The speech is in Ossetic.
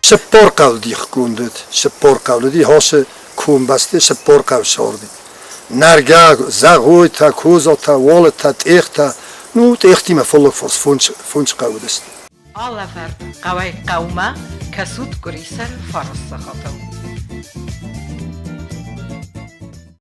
40 хъӕуы дихгонд уыд, 40 хъӕуы уыди Хосы комбӕсты 40 хъӕуы царди. Нӕргӕ, Зӕгъойтӕ, Козатӕ, Уалытӕ, Тъехтӕ, ну, Тъехтимӕ фыллог фос фондз хъӕуы уыдысты. Алӕвӕрд хъӕуӕй хъӕумӕ кӕсут къуырисӕры фарс сахатыл.